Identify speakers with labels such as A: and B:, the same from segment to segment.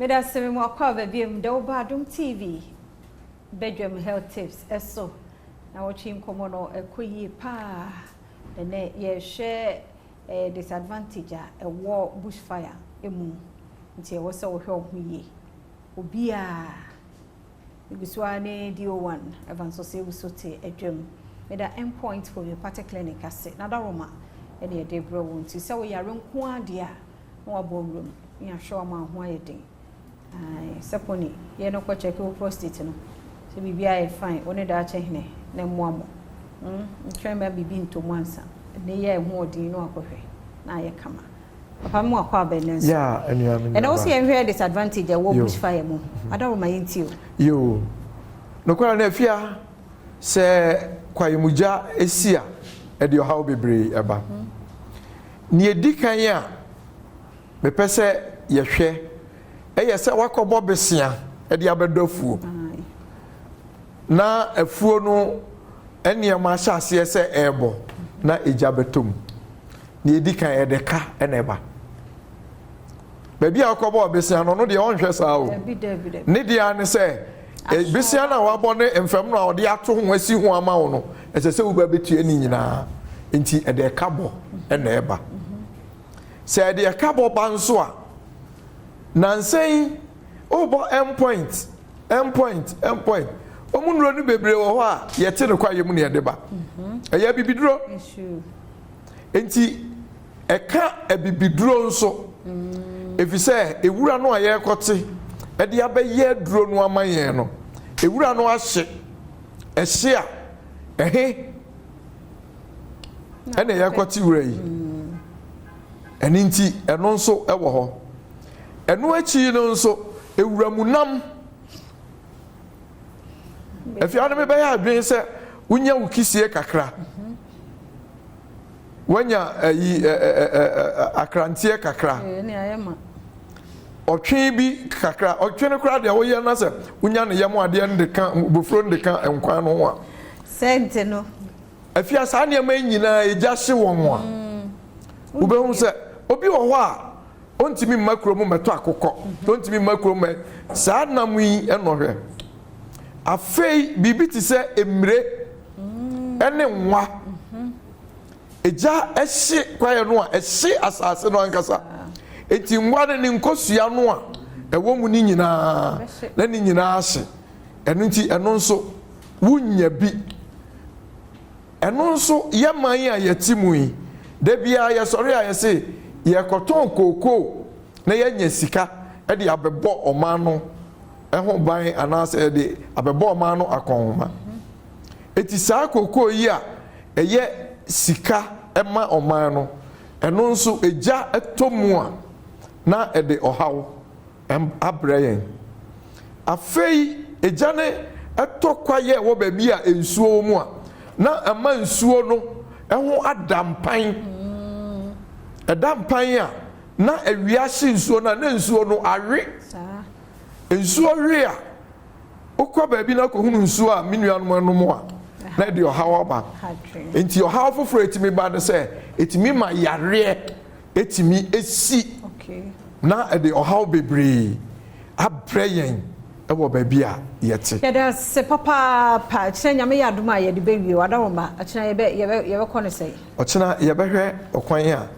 A: Meda se me mu akɔ aba biom dɛ woba Adom TV badwam health tips ɛso na wɔtwe nkɔmmɔ no ɛkɔ yie paa. Ɛnɛ yɛhwɛ disadvantage a ɛwɔ bush fire mu, nti ɛwɔ sɛ wohwɛ wo ho yie. Obiara egu so ara ne DO1 Evans Osei so te adwam. Meda Endpoint Homeopathic Clinic ase na daroma ɛne yɛde brɛ wo, nti sɛ woyare nko adeɛ a na wabɔ wuram ne ahwɛ wo ama ho ayɛ den. Sɛ pɔni yɛ no kɔ check wo prostate no sɛ biribi ayɛ fine, wo ne daakye hene na mmoa mo ntwɛn ma biribi ntɔ mu ansa ne yɛ ɛho ɔden no akɔhwɛ na ayɛ kama. Papa, mu akɔ abɛn ne nso.
B: Ya, ɛnua mi.
A: Ɛna wo sɛ yɛnhwɛ disadvantage a ɛwɔ bush fire mu. Adaroma, yɛntie o.
B: Yo, nokwara no, afia, sɛ kwayemugya esi a, ɛde ɔhaw bebree ɛba. Nea edi kan a mepɛ sɛ yɛhwɛ ɛyɛ sɛ wakɔbɔ besia ɛde abɛdɔ afuo na afuo no nneɛma ahyɛ aseɛ sɛ ɛrebɔ na egya bɛtɔ mu. Nea edi kan, ɛde ka ɛna ɛba. Baabi a wakɔbɔ besia no, ɔno deɛ ɔnhwɛ saa o. Ne deɛ ne sɛ besia no a wabɔ ne mfam no a ɔde ato ho asi ho ama wo no, ɛsɛ sɛ woba bɛtua ne nyinaa, nti ɛde ɛka bɔ ɛna ɛba. Sɛ ɛde ɛka bɔ ba nso a, nansɛn wobɔ Endpoint, Endpoint, Endpoint, wɔn nnuro no bebree wɔ hɔ a yɛte no kwaeɛ mu na yɛde ba. Ɛyɛ abibiduro, nti ɛka abibiduro nso, ɛfiri sɛ ewura no a yɛrekɔte ɛde abɛyɛ aduro no ama yɛn no, ewura no ahye. Ɛhye a, ɛhe ɛna yɛrekɔte wura yi? Ɛno nti ɛno nso ɛwɔ hɔ. Ɛno akyi no nso, ewura mu nam afia no, mebɛyɛ adwene sɛ wonya wo kisie kakra, wanya ayi ɛ ɛ ɛ akranteɛ kakra, ɔtwe bi kakra, ɔtwe no koraa deɛ woyɛ na sɛ wonya ne yam adeɛ no de ka bofuro no de ka nkwan no ho a.
A: Sɛnte no.
B: Afia, saa nneɛma yi nyinaa egya hye wɔn a, wobɛhu sɛ obi wɔ hɔ a ɔntumi mma kurom mmɛtɔ akokɔ, ɔntumi mma kurom mɛ saa nam yi. Ɛnɔhwɛ afei biribi te sɛ mmire ɛne nwa, egya ɛhye kwaeɛ no a, ɛhye asase no ankasa, eti nwa no ne nkosua no a ɛwɔ mu ne nyinaa na ne nyinaa hye. Ɛno nti ɛno nso wunya bi. Ɛno nso yɛ man a yɛte mu yi, da biara yɛsɔre a, yɛse yɛkɔtɔn kookoo na yɛanya sika de abɛbɔ ɔman no ho ban anaasɛ yɛde abɛbɔ ɔman no akɔnhoma. Eti saa kookoo yi a ɛyɛ sika ma ɔman no, ɛno nso egya tɔ mu a, na ɛde ɔhaw abrɛ yɛn. Afei egya ne ɛtɔ kwaeɛ wɔ baabi a nsuo wɔ mu a, na ɛma nsuo no ɛho ada mpan. Ɛda mpan a, na awia hye nsuo no a, na nsuo no awe. Nsuo we a, wokɔ baabi na kɔhunu nsuo a me nuanom anom a, na ɛde ɔhaw aba. Nti ɔhaw foforɔ ɛtumi ba no sɛ ɛtumi ma yareɛ ɛtumi esi na ɛde ɔhaw bebree abrɛ yɛn ɛwɔ baabi a yɛte.
A: Yɛda ase papaapa. Kyerɛ Nyame yɛ adom a, yɛde bɛwie. Wadaroma, akyena yɛbɛkɔ no sɛ.
B: Ɔkyena yɛbɛhwɛ ɔkwan a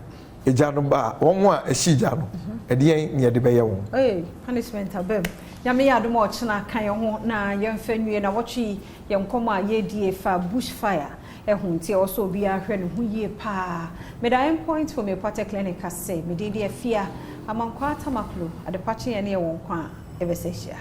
B: egya no ba a, wɔn a ɛhye gya no, ɛdeɛn ne yɛde bɛyɛ wɔn.
A: Hey, punishment abam. Nyame yɛ adom a, ɔkyena ka yɛn ho na yɛmfa nwie na wɔtwe yɛn nkɔmmɔ a yɛdie fa bush fire ɛho, nti ɛwɔ sɛ obiara hwɛ ne ho yie paa. Meda Endpoint Homeopathic Clinic ase. Medin de Afia Amankwaa Tamaklo. Adepakye yɛn ne yɛwɔ nkwa a, yɛbɛsɛ hyia.